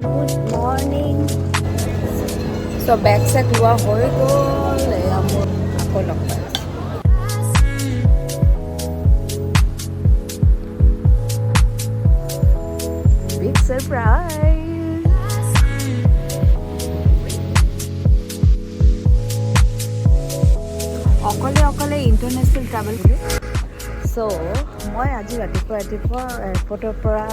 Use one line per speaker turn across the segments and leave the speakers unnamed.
Good morning. So bag চেগ লোৱা হৈ গ'ল। এয়া মোৰ, আকৌ লগ পাই আছোঁ। Big surprise. অকলে অকলে ইণ্টাৰনেশ্যনেল ট্ৰেভেল। চ' মই আজি ৰাতিপুৱা ৰাতিপুৱা এয়াৰপৰ্টৰ পৰা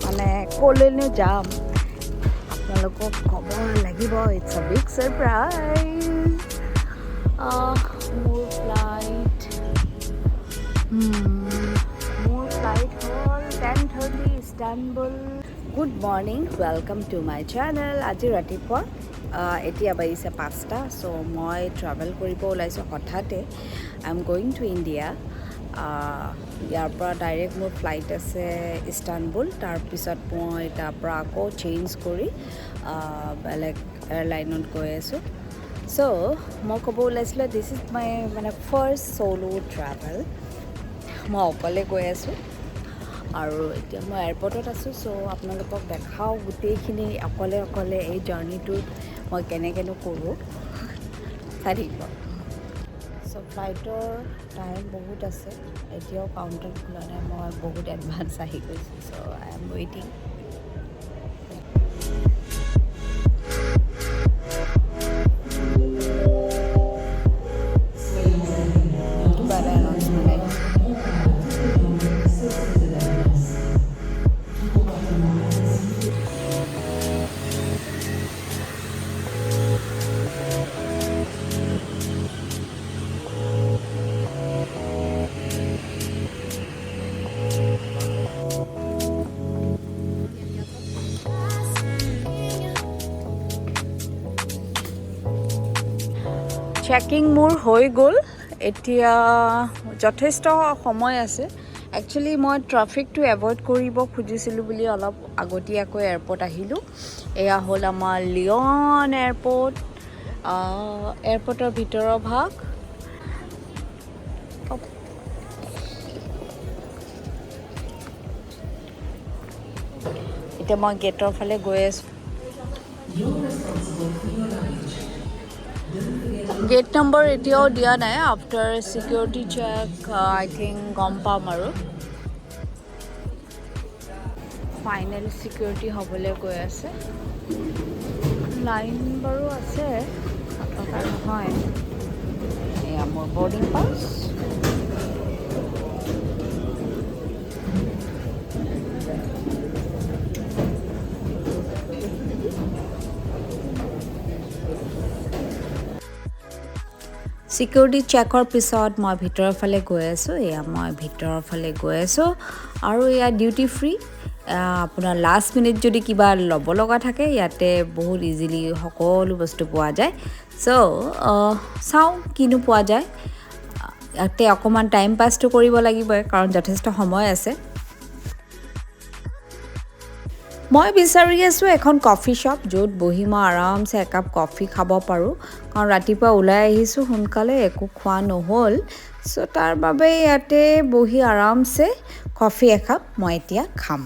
মানে ক'লৈনো যাম, আপোনালোকক ক'ব লাগিব। It's a big surprise. মোৰ ফ্লাইট হ'ল 10:30, Istanbul. Good morning, welcome to my channel. আজি ৰাতিপুৱা এতিয়া বাজিছে 5টা। চ' মই ট্ৰেভেল কৰিব ওলাইছোঁ হঠাতে। I am going to India. ইয়াৰ পৰা ডাইৰেক্ট মোৰ ফ্লাইট আছে ইস্তানবুল। তাৰপিছত মই তাৰ পৰা আকৌ চেঞ্জ কৰি বেলেগ এয়াৰলাইনত গৈ আছোঁ। চ' মই ক'ব ওলাইছিলোঁ, this is my মানে ফাৰ্ষ্ট চ'ল' ট্ৰেভেল। মই অকলে গৈ আছোঁ আৰু এতিয়া মই এয়াৰপৰ্টত আছোঁ। চ' আপোনালোকক দেখাওঁ গোটেইখিনি, অকলে অকলে এই জাৰ্ণিটো মই কেনেকৈনো কৰোঁ, চাই থাকিব। চ' ফ্লাইটৰ টাইম বহুত আছে, এতিয়াও কাউণ্টাৰ খোলা নাই। মই বহুত এডভান্স আহি গৈছোঁ। So I am waiting. কিবা এটা এনাউন্সমেণ্ট আহিছে। চেকিং মোৰ হৈ গ'ল। এতিয়া যথেষ্ট সময় আছে। একচুৱেলি মই ট্ৰাফিকটো এভইড কৰিব খুজিছিলোঁ বুলি অলপ আগতীয়াকৈ এয়াৰপৰ্ট আহিলোঁ। এয়া হ'ল আমাৰ লিয়ন এয়াৰপৰ্ট, এয়াৰপৰ্টৰ ভিতৰৰ ভাগ। এতিয়া মই গেটৰ ফালে গৈ আছোঁ। গেট নম্বৰ এতিয়াও দিয়া নাই। After security check, I think, গম পাম। আৰু ফাইনেল চিকিউৰিটি হ'বলৈ গৈ আছে। লাইন বাৰু আছে, নথকা নহয়। এয়া মোৰ বৰ্ডিং পাছ। চিকিউৰিটি চেকৰ পিছত মই ভিতৰৰ ফালে গৈ আছোঁ। এয়া মই ভিতৰৰ ফালে গৈ আছোঁ আৰু এয়া ডিউটি ফ্ৰী। আপোনাৰ লাষ্ট মিনিট যদি কিবা ল'ব লগা থাকে, ইয়াতে বহুত ইজিলি সকলো বস্তু পোৱা যায়। চ' চাওঁ কিনো পোৱা যায় ইয়াতে। অকণমান টাইম পাছটো কৰিব লাগিবই, কাৰণ যথেষ্ট সময় আছে। মই বিচাৰি আছোঁ এখন কফি শ্বপ, য'ত বহি মই আৰামছে একাপ কফি খাব পাৰোঁ, কাৰণ ৰাতিপুৱা ওলাই আহিছোঁ সোনকালে, একো খোৱা নহ'ল। চ' তাৰ বাবে ইয়াতে বহি আৰামছে কফি একাপ মই এতিয়া খাম।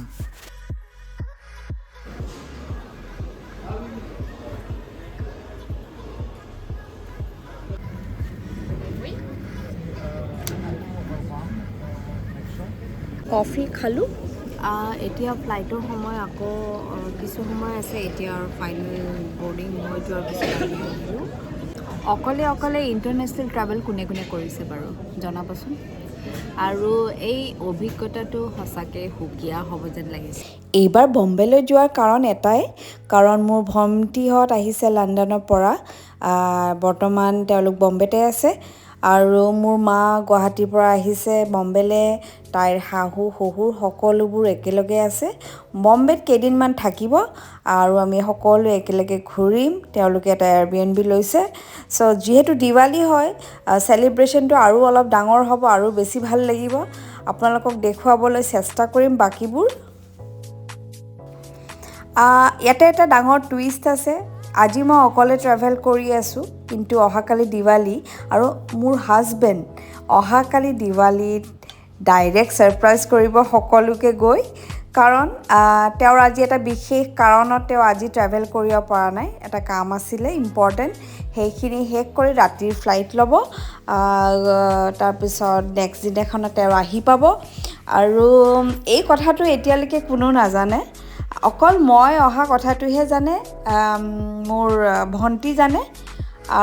কফি খালোঁ। এতিয়া ফ্লাইটৰ সময় আকৌ কিছু সময় আছে। এতিয়া আৰু ফাইনেল বৰ্ডিং হৈ যোৱাৰ পিছত আমি আহিলোঁ। অকলে অকলে ইণ্টাৰনেশ্যনেল ট্ৰেভেল কোনে কোনে কৰিছে বাৰু জনাবচোন। আৰু এই অভিজ্ঞতাটো সঁচাকৈ সুকীয়া হ'ব যেন লাগিছে।
এইবাৰ বম্বেলৈ যোৱাৰ কাৰণ এটাই, কাৰণ মোৰ ভণ্টিহঁত আহিছে লণ্ডনৰ পৰা। বৰ্তমান তেওঁলোক বম্বেতে আছে আৰু মোৰ মা গুৱাহাটীৰ পৰা আহিছে বম্বেলৈ। তাইৰ শাহু শহুৰ সকলোবোৰ একেলগে আছে। বম্বেত কেইদিনমান থাকিব আৰু আমি সকলোৱে একেলগে ঘূৰিম। তেওঁলোকে এটা এয়াৰ বি এন বি লৈছে। চ' যিহেতু দিৱালী হয়, চেলিব্ৰেশ্যনটো আৰু অলপ ডাঙৰ হ'ব আৰু বেছি ভাল লাগিব। আপোনালোকক দেখুৱাবলৈ চেষ্টা কৰিম বাকীবোৰ। ইয়াতে এটা ডাঙৰ টুইষ্ট আছে। আজি মই অকলে ট্ৰেভেল কৰি আছোঁ, কিন্তু অহাকালি দিৱালী আৰু মোৰ হাজবেণ্ড অহাকালি দিৱালীত ডাইৰেক্ট ছাৰপ্ৰাইজ কৰিব সকলোকে গৈ। কাৰণ তেওঁৰ আজি এটা বিশেষ কাৰণত তেওঁ আজি ট্ৰেভেল কৰিব পৰা নাই, এটা কাম আছিলে ইম্পৰ্টেণ্ট, সেইখিনি শেষ কৰি ৰাতিৰ ফ্লাইট ল'ব। তাৰপিছত নেক্সট দিনাখনত তেওঁ আহি পাব। আৰু এই কথাটো এতিয়ালৈকে কোনো নাজানে, অকল মই অহা কথাটোহে জানে, মোৰ ভণ্টি জানে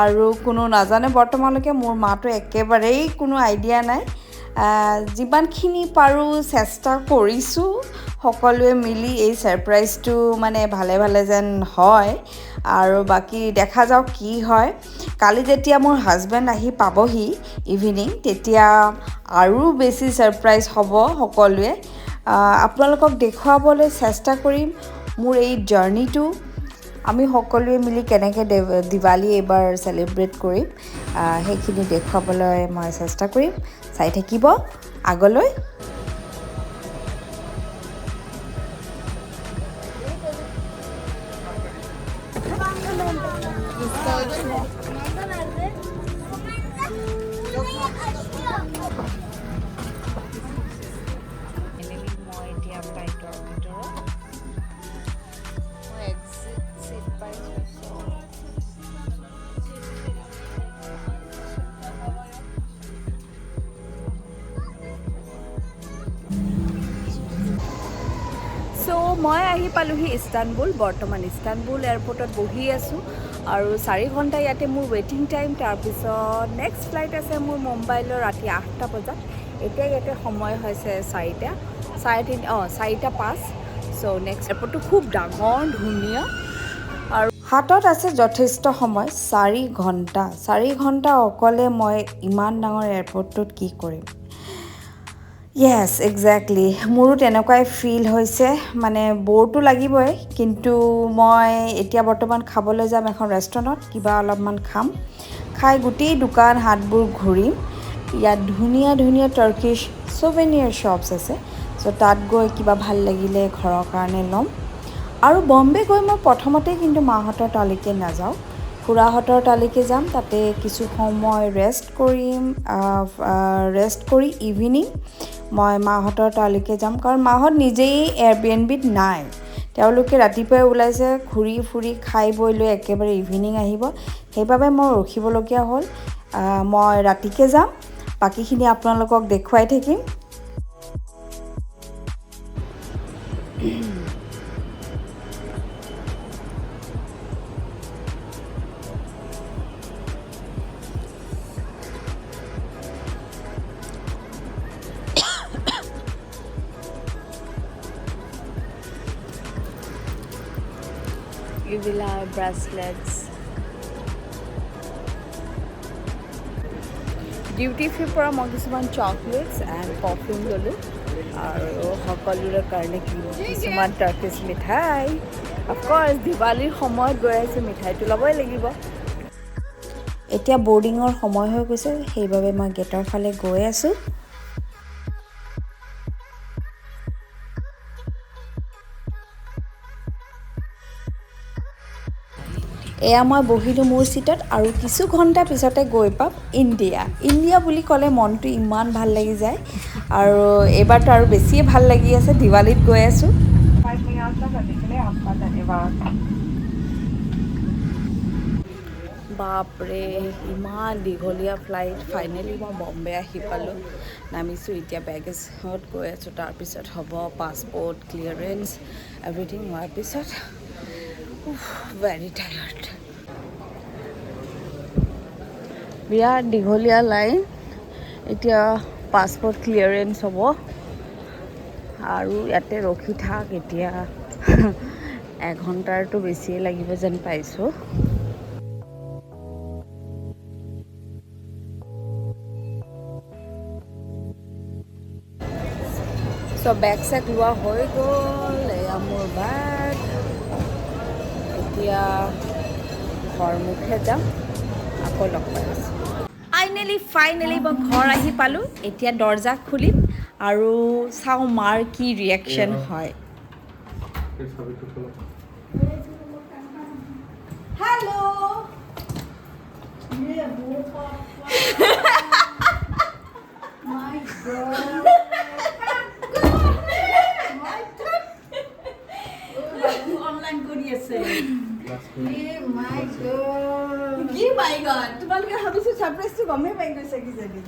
আৰু কোনো নাজানে বৰ্তমানলৈকে। মোৰ মাটো একেবাৰেই কোনো আইডিয়া নাই। যিমানখিনি পাৰোঁ চেষ্টা কৰিছোঁ সকলোৱে মিলি এই ছাৰপ্ৰাইজটো মানে ভালে ভালে যেন হয়, আৰু বাকী দেখা যাওক কি হয়। কালি যেতিয়া মোৰ হাজবেণ্ড আহি পাবহি ইভিনিং, তেতিয়া আৰু বেছি ছাৰপ্ৰাইজ হ'ব সকলোৱে। আপোনালোকক দেখুৱাবলৈ চেষ্টা কৰিম মোৰ এই জাৰ্ণিটো, আমি সকলোৱে মিলি কেনেকৈ দিৱালী এইবাৰ চেলিব্ৰেট কৰিম, সেইখিনি দেখুৱাবলৈ মই চেষ্টা কৰিম। চাই থাকিব আগলৈ। মই এতিয়া ফ্লাইটৰ ভিতৰত মই এক্সিট চিট পাইছোঁ। চ' মই আহি পালোহি ইস্তানবুল। বৰ্তমান ইস্তানবুল এয়াৰপৰ্টত বহি আছোঁ আৰু 4 ঘণ্টা ইয়াতে মোৰ ৱেইটিং টাইম। তাৰপিছত নেক্সট ফ্লাইট আছে মোৰ মুম্বাইলৈ ৰাতি 8টা বজাত। এতিয়া ইয়াতে সময় হৈছে 4টা, 3:30, অঁ 4:05। চ' নেক্সট এয়াৰপৰ্টটো খুব ডাঙৰ, ধুনীয়া আৰু হাতত আছে যথেষ্ট সময়, 4 ঘণ্টা। 4 ঘণ্টা অকলে মই ইমান ডাঙৰ এয়াৰপৰ্টটোত কি কৰিম? য়েছ, একজেক্টলি মোৰো তেনেকুৱাই ফিল হৈছে। মানে ব'ৰটো লাগিবই, কিন্তু মই এতিয়া বৰ্তমান খাবলৈ যাম এখন ৰেষ্টুৰেণ্টত, কিবা অলপমান খাম, খাই গোটেই দোকান হাতবোৰ ঘূৰিম। ইয়াত ধুনীয়া ধুনীয়া টাৰ্কিছ ছুভেনিয়াৰ শ্বপছ আছে, চ' তাত গৈ কিবা ভাল লাগিলে ঘৰৰ কাৰণে ল'ম। আৰু বম্বে গৈ মই প্ৰথমতেই কিন্তু মাহঁতৰ তালৈকে নাযাওঁ, খুৰাহঁতৰ তালৈকে যাম। তাতে কিছু সময় ৰেষ্ট কৰিম, ৰেষ্ট কৰি ইভিনিং মই মাহঁতৰ তালৈকে যাম, কাৰণ মাহঁত নিজেই এয়াৰবিএনবিত নাই। তেওঁলোকে ৰাতিপুৱাই ওলাইছে, ঘূৰি ফুৰি খাই বৈ লৈ একেবাৰে ইভিনিং আহিব। সেইবাবে মই ৰখিবলগীয়া হ'ল। মই ৰাতিকে যাম, বাকীখিনি আপোনালোকক দেখুৱাই থাকিম। এইবিলাক ব্ৰেচলেটছ, ডিউটি ফ্ৰীৰ পৰা মই কিছুমান চকলেটছ এণ্ড পাৰফিউম ল'লোঁ আৰু সকলোৰে কাৰণে কিছুমান টাৰ্কিছ মিঠাই। অফক'ৰ্ছ দিৱালীৰ সময়ত গৈ আছোঁ, মিঠাইটো ল'বই লাগিব। এতিয়া বৰ্ডিঙৰ সময় হৈ গৈছে, সেইবাবে মই গেটৰ ফালে গৈ আছোঁ। এয়া মই বহিলোঁ মোৰ ছিটত আৰু কিছু ঘণ্টা পিছতে গৈ পাম ইণ্ডিয়া। ইণ্ডিয়া বুলি ক'লে মনটো ইমান ভাল লাগি যায় আৰু এইবাৰতো আৰু বেছিয়ে ভাল লাগি আছে, দিৱালীত গৈ আছোঁ। বাপৰে, ইমান দীঘলীয়া ফ্লাইট। ফাইনেলি মই বম্বে আহি পালোঁ, নামিছোঁ। এতিয়া বেগেজত গৈ আছোঁ, তাৰপিছত হ'ব পাছপৰ্ট ক্লিয়াৰেঞ্চ এভৰিথিং হোৱাৰ পিছত ভেৰি টায়াৰ্ড। বিৰাট দীঘলীয়া লাইন। এতিয়া পাছপৰ্ট ক্লিয়াৰেঞ্চ হ'ব আৰু ইয়াতে ৰখি থাক। এতিয়া এঘণ্টাৰটো বেছিয়ে লাগিব যেন পাইছোঁ। চ' বেগ চেগ লোৱা হৈ গ'ল। এয়া মোৰ বেগ। এতিয়া ঘৰমুখে যাম, আকৌ লগ পাই আছোঁ। ফাইনেলি মই ঘৰ আহি পালোঁ। এতিয়া দৰ্জা খুলিম আৰু চাওঁ মাৰ কি ৰিয়েকশ্যন হয়। হেল্ল',
কি মাই গড, তোমালোকে ভাবিছো ছাৰপ্ৰাইজটো গমেই পাই গৈছে কিজানি।